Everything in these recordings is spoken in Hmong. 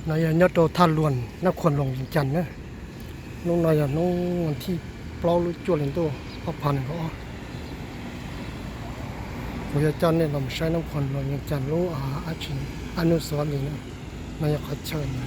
No yog nyob rau Thaj Luam, Nab Khuam Loos, Vias Cas na. Hnub no yog hnub vas thib plaub lub cuaj hli ntuj ob phav nees nkaum ob. Kuv yuav coj nej los saib Nab Khuam Loos, Vias Cas lub ab tsi, ab nub xuav li na. No yog qhov chaw na.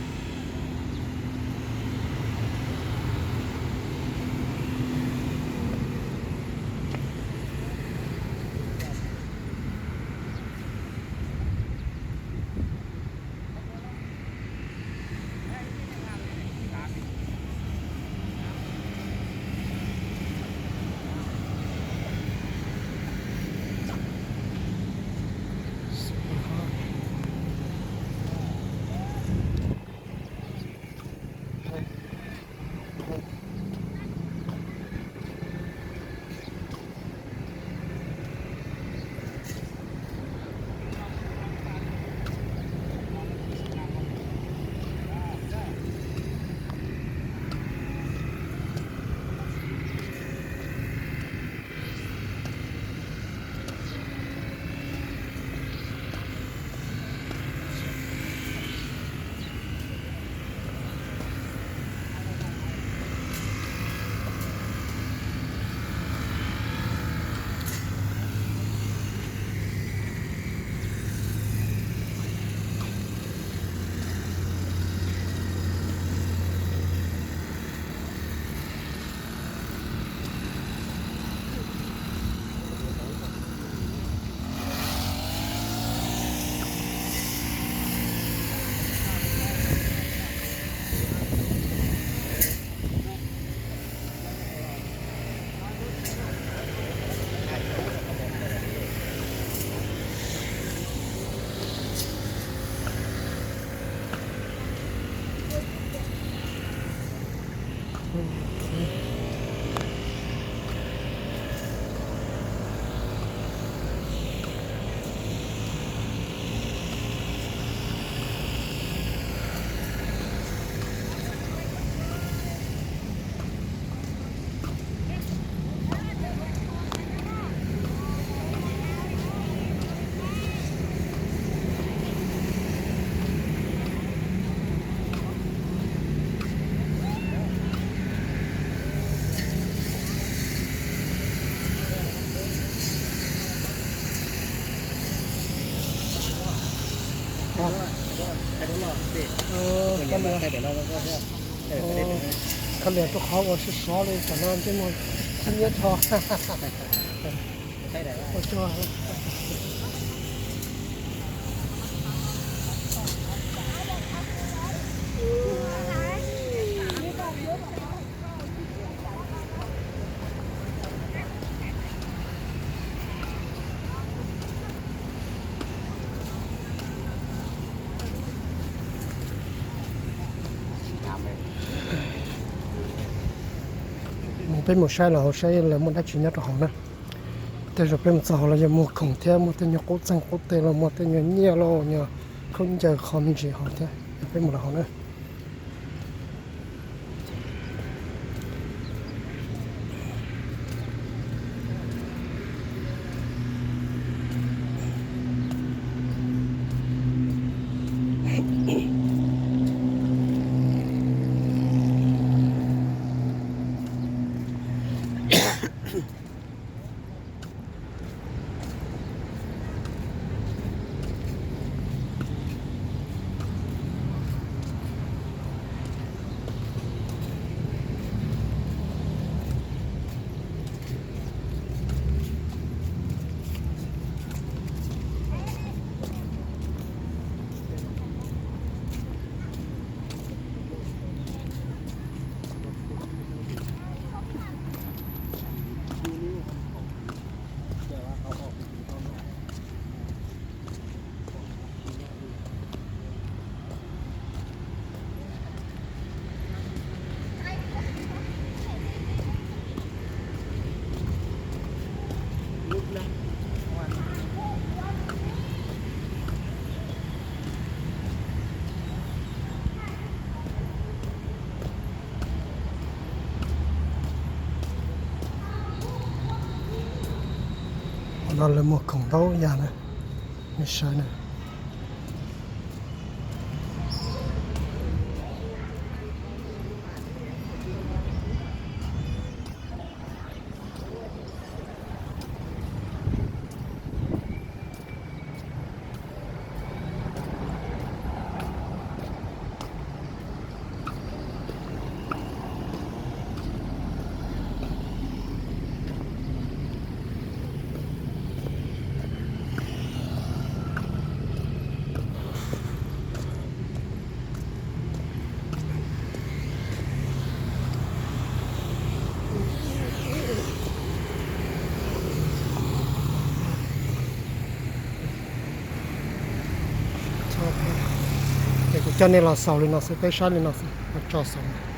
Khav liam rau qhov uas sov sov li tam no ntsej muag khib nyiab dhau. Mus peb mus saib lawv hauv saib lawv muaj dab tsi nyob rau hauv na. Tej zaum peb mus txog hauv los yog muag khoom thiab muaj tej nyuag qub txeeg qub teg los muaj tej nyuag nyiaj los nyuag khaub ncaws kho me ntsis hauv thiab. Yog peb mus lawm hauv na. Qhov no lawv muag khoom ntau yam na, nej saib na. Coj nej los xaus li no xwb, peb saib li no xwb, tso xaus.